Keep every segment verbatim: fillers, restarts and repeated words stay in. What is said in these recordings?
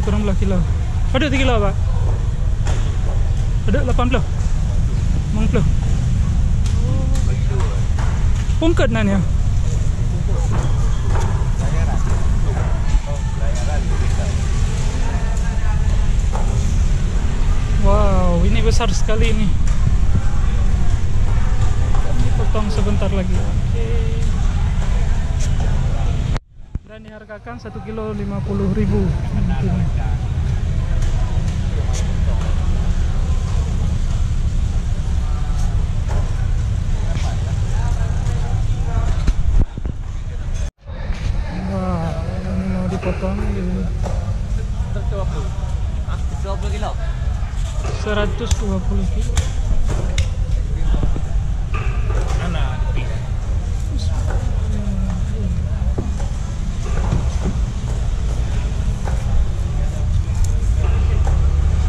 Kurang belah kilo. Padum tikilo, Pak? Padum lapan ploh? Limong ploh. Pungkeut nan ya? Wow, ini besar sekali ini. Kami potong sebentar lagi. Oke. Dan dihargakan satu kilo lima puluh ribu. Wah, ini mau dipotong ini. Seratus dua puluh kilo. Anak lebih.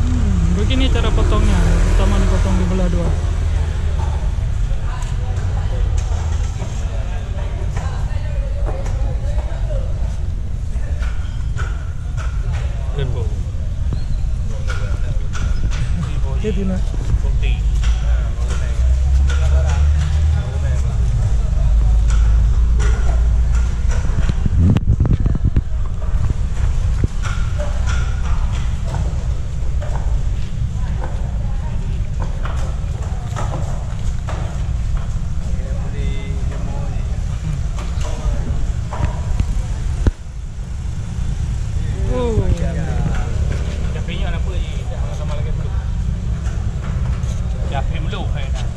Hmm, begini cara potongnya. Pertama dipotong di belah dua. Dia di mana? Oh. Dah penyok apa je, dah sama-sama lagi belum. Dah penyok belum, hai dah.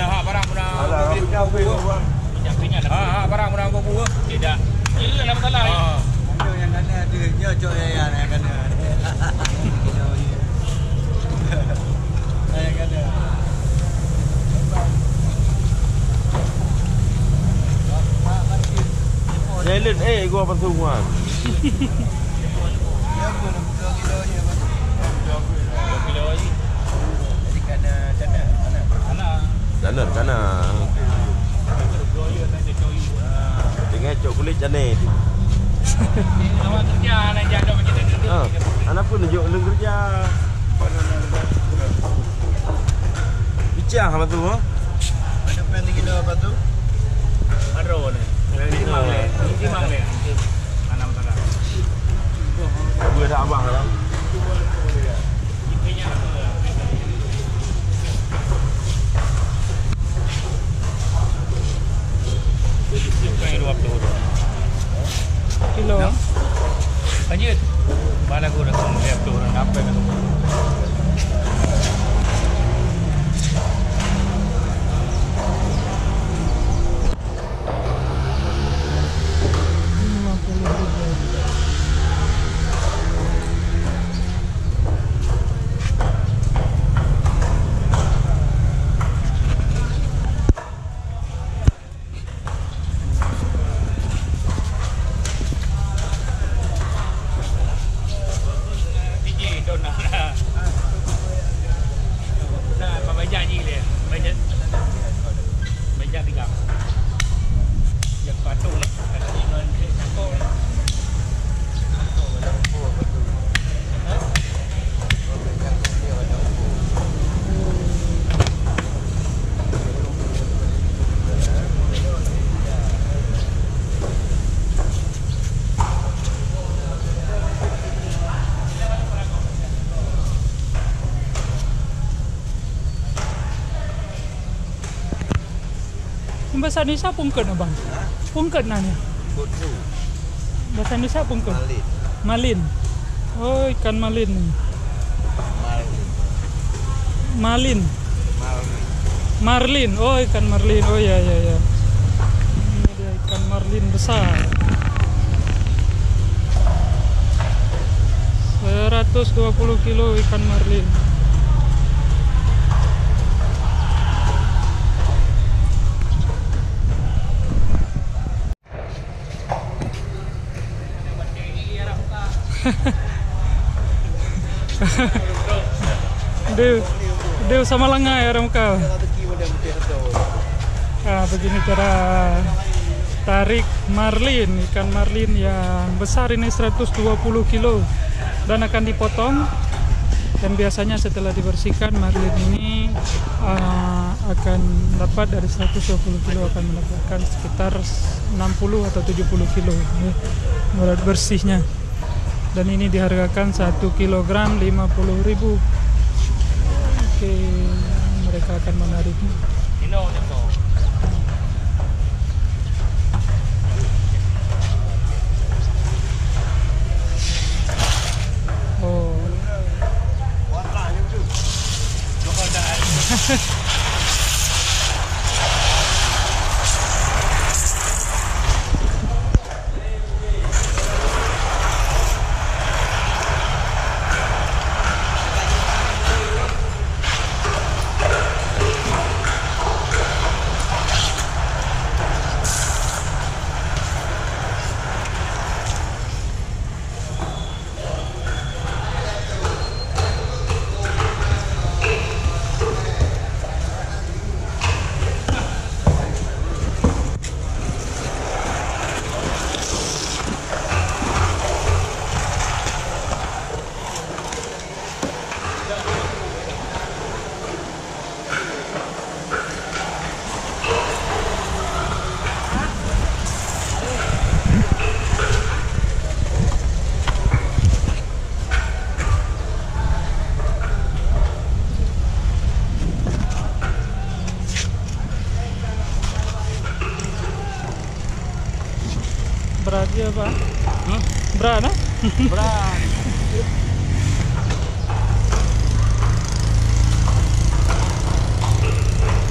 Ya, hak barang muna. Alah, Ha, hak barang muna buku. Tidak. Ini dalam salah. Ha. Ada yang kena ada, dia cok yang, yang kena. Yang kena. Silent, eh, gua apa tu, Wan? Dua kilo lagi. Jadi kana, kana, kana. Kana. Kana, kana. Tinggai cok kulit jane tu. Awak kerja, anak jadok macam tu. Ha, anak pun tunjuk lu kerja. Picah apa tu, ha? Ada pen tinggi dah apa tu? Ada ni. Ini mang le. Ini mang le. Tanam sana. Dua dah abang lah. Kilo. Lanjut. Mana gua dah tahu dia tu orang apa kan. Lima puluh ribu. Bahasa Indonesia pungkeut, Abang? Hah? Pungkeut na nyan. Pungkeut. Bahasa Indonesia pungkeut. Malin. Malin. Oh, ikan malin. Malin. Malin. Malin. Marlin. Oh, ikan marlin. Oh, ya, ya, ya. Ini dia ikan marlin besar. Seratus dua puluh kilo ikan marlin. Dia, dia sama langai orang muka. Ah, begini cara tarik marlin, ikan marlin yang besar ini seratus dua puluh kilo dan akan dipotong. Dan biasanya setelah dibersihkan, marlin ini, ah, akan dapat dari seratus dua puluh kilo akan mendapatkan sekitar enam puluh atau tujuh puluh kilo, ya, berat bersihnya. Dan ini dihargakan satu kilogram lima puluh ribu. Oke, mereka akan menariknya. Oh. Brat je, Pak. Hmm? Brat, eh? Brat.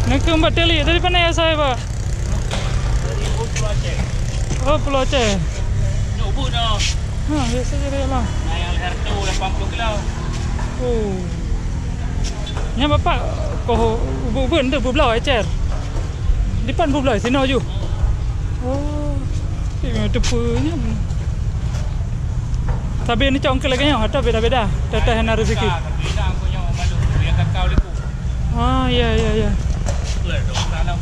Nangkeueng bak tali tadi, pane asai, Pak? Dari Pulo Aceh. Oh, Pulo Aceh. Nyok bu dah. Ha, biasa je dia lah. Nah, yang leher tu lapan puluh kilo. Oh. Nyan Bapak koh bu-, bu-, bu-, bu-, bloe, Ecer? Dipat bu-, bloe, sinoe ju. Oh. Tapi memang teupeu nyan. Sabe neucok keu lagèe nyoe, atau beda-beda? Teteh hana rezeki. Beda, beda, aku nyoe malu, yang kakau liku. Ah, ya, ya, ya. Betul, dong, tanam.